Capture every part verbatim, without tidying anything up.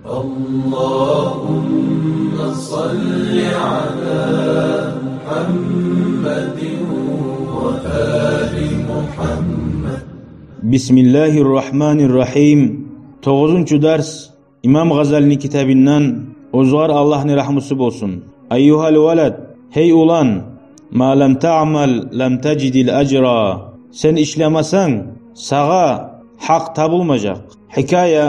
اللهم صل على محمد وآل محمد. بسم الله الرحمن الرحيم. Тогъузунчу дарс. Имам Гъазалини китабындан, оьзюгъар Аллагьны рагьмусу болсун. أيها الولد, гьей улан, ما لم تعمل لم تجد الأجر. Сен ишлемесенг, сагъа гьакъ табулмажакъ. Хикая,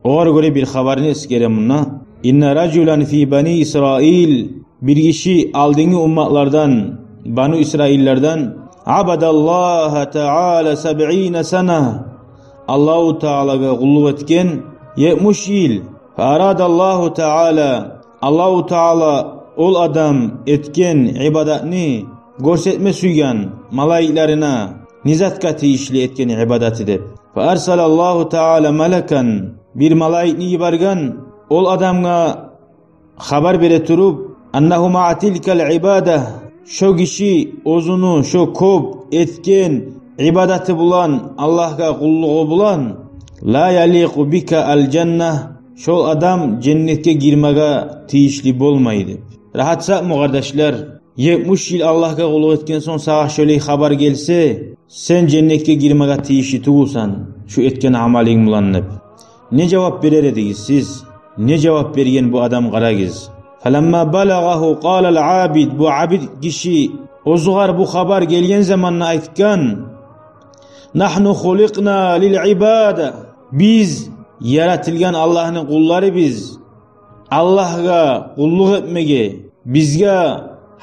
огъар гёре бир хабарны эсгере мунда. إن رجلا في بني إسرائيل, бир гиши алдынгы умматлардан, Бану Исраиллерден, عبد الله تعالى سبعين سنة, Аллагьу Таалагъа къуллукъ этген етмиш йыл. فأراد الله تعالى, Аллагьу Таала ол адам этген ибадатны гёрсетме сюйген малайиклерине, не затгъа тийишли этген ибадаты деп. فأرسل الله تعالى ملكا, бир малайикни йиберген ол адамгъа хабар бере туруп, أنه مع تلك العبادة, шо гиши оьзюню шо кёп этген ибадаты булан, Аллагьгъа къуллугъу булан, لا يليق بك الجنة, шол адам женнетге гирмеге тийишли болмай деп. Рагьат затмы, къардашлар? Етмиш йыл Аллагьгъа къуллукъ этген сонг сагъа шолай хабар гелсе, сен женнетге гирмеге тийишли тюгюлсен шу этген амалынг булан деп. Не жавап берер эдигиз сиз? Не жавап берген бу адам, къарагъыз. فلما بلغه قال العابد, бу абид гиши оьзюгъар бу хабар гелген заманда айтгъан: نحن خلقنا للعبادة. Биз яратылгъан Аллагьны къуллары биз. Аллагьгъа къуллукъ этмеге, бизге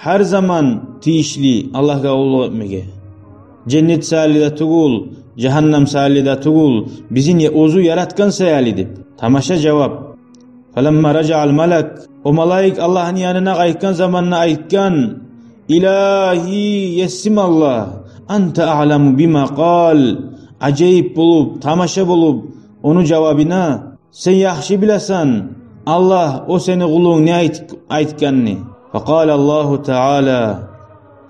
гьар заман тийишли Аллагьгъа къуллукъ этмеге. Женнет саялы да тюгюл, жагьаннам саялы да тюгюл, бизин я-, оьзю яратгъан саялы деп. Тамаша жавап. فلما رجع الملك, о малайик Аллагьны янына къайтгъан заманда айтгъан: إلهي, есим Аллагь, أنت أعلم بما قال. Ажайып болуп, тамаша болуп ону жавабына, сен яхшы билесен, Аллагь, о сени къулунг не айт-, айтгъанны. فقال الله تعالى,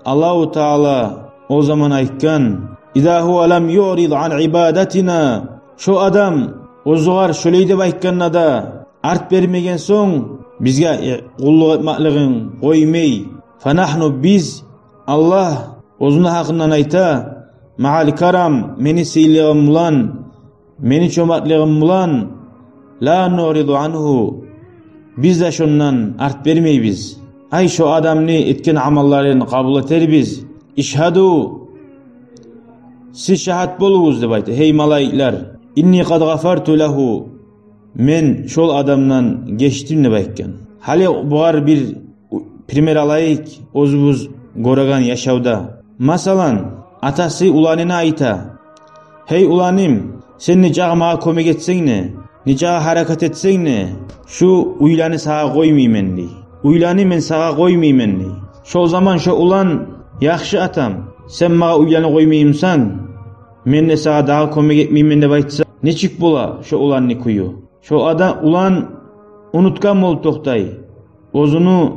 Аллагьу Таала о заман айтгъан: إذا هو لم يعرض عن عبادتنا. Шо адам оьзюгъар шолай деп айтгъанда да, арт бермеген сонг, бизге, э, къуллукъ этмеклигин къоймай. فنحن, биз, Аллагь оьзюню гьакъындан айта, مع الكرم, мени сыйлылыгъым булан, мени чомартлыгъым булан, لا نعرض عنه, биз де шондан арт бермейбиз. Ай, шо адамны этген амалларын къабул этербиз. اشهدوا, сиз шагьат болугъуз деп айта, гьей малайиклер. إني قد غفرت له, мен шол адамдан гечдим деп айтгъан. Гьали бугъар бир пример алайыкъ, оьзюбюз гёреген яшавда. Масала, атасы уланына айта: «Гьей уланым, сен нечакъы магъа кёмек этсенг де, нечакъы гьаракат этсенг де, шу уьйлени сагъа къоймайман», — дей. «Уьйлени мен сагъа къоймайман», — дей. Шол заман шо улан: «Яхшы, атам, сен магъа уьйлени къоймаймысан, мен де сагъа дагъы кёмек этмеймен», — деп айтса, нечик бола шо уланны кюю? Шо адам, улан унутгъан болуп токътай оьзюню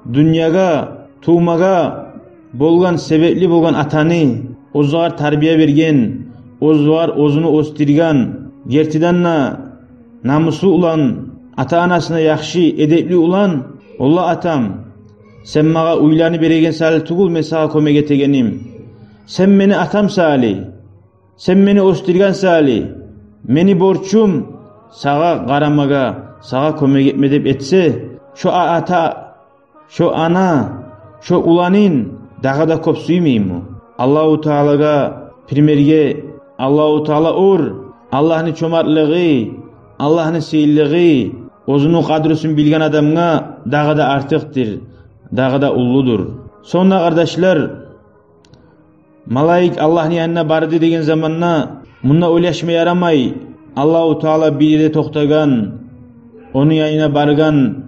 дюньягъа тувмагъа болгъан, себепли болгъан атаны, оьзюгъар тарбия берген, оьзюгъар, оьзюню оьсдюрген, гертиден де намуслу улан, ата-анасына яхшы, эдепли улан. «Олла, атам, сен магъа уьйлени береген саялы тюгюл мен сагъа кёмек этегеним. Сен мени атам саялы, сен мени оьсдюрген саялы, мени борчум сагъа къарамагъа, сагъа кёмек этме», — деп этсе, шо а-, ата, шо ана шо уланын дагъы да кёп сюймейми? Аллагьу Таалагъа, примерге, Аллагьу Таала оьр, Аллагьны чомартлыгъы, Аллагьны сыйлылыгъы оьзюню къадрусун билген адамгъа дагъы да артыкъдыр, дагъы да уллудур. Сонг да, къардашлар, малайик Аллагьны янына барды деген заманда, мунда ойлашма ярамай, Аллагьу Таала бир ерде токътагъан, ону янына баргъан,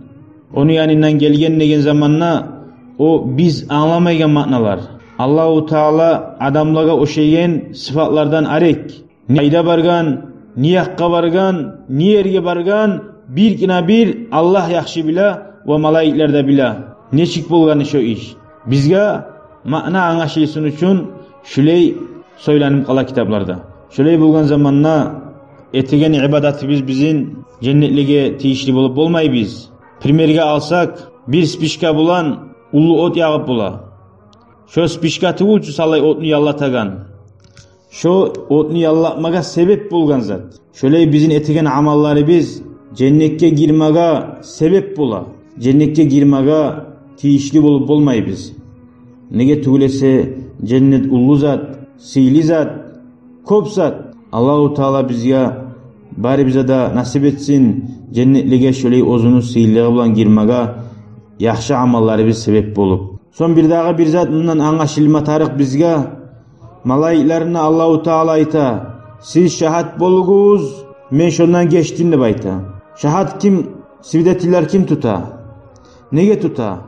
ону янындан гелген деген заманда, о биз англамайгъан маъналар. Аллагьу Таала адамлагъа ошайгъан сыфатлардан арек. Не къайда баргъан, не якъгъа баргъан, не ерге баргъан, биргине бир Аллагь яхшы биле ва малайиклер де биле нечик болгъаны шо иш. Бизге маъна англашылсын учун шулай сёйленип къала китапларда. Шулай болгъан заманда этеген ибадатыбыз бизин женнетлеге тийишли болуп болмайбыз. Примерге алсакъ, бир спичка булан уллу от ягъып бола. Шо спичка тюгюл чю салай отну яллатагъан. Шо отну яллатмагъа себеп болгъан зат. Шолай бизин этеген амалларыбыз женнетге гирмеге себеп бола. Женнетге гирмеге тийишли болуп болмайбыз. Неге тюгюл эсе, женнет уллу зат, сыйлы зат, кёп зат. Аллагьу Таала бизге, барыбызгъа да насип этсин женнетлеге шолай оьзюню сыйлылыгъы булан гирмеге, яхшы амалларыбыз себеп болуп. Сонг бирдагъы бир зат мундан англашылма тарыкъ бизге. Малайиклерине Аллагьу Таала айта: «Сиз шагьат болугъуз, мен шондан гечдим», — деп айта. Шагьат ким, свидетельлер ким тута? Неге тута?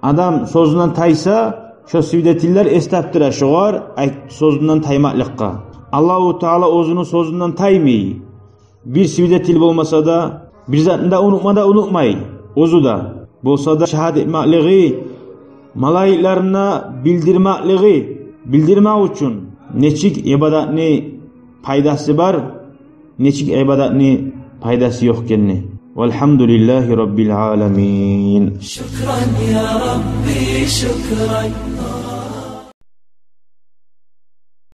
Адам сёзюнден тайса, шо свидетельлер эс тапдыра шогъар айт-, сёзюнден таймакълыкъгъа. Аллагьу Таала оьзюню сёзюнден таймай. Бир свидетель болмаса да, бир затны да унутма да унутмай, оьзю де. Болса да шагьат этмеклиги, малайиклерине билдирмеклиги, билдирмек учун нечик ибадатны пайдасы бар, нечик ибадатны пайдасы ёкъ экенни. Валгьамдулиллагьи раббил аламин. شكرا يا ربي، شكرا.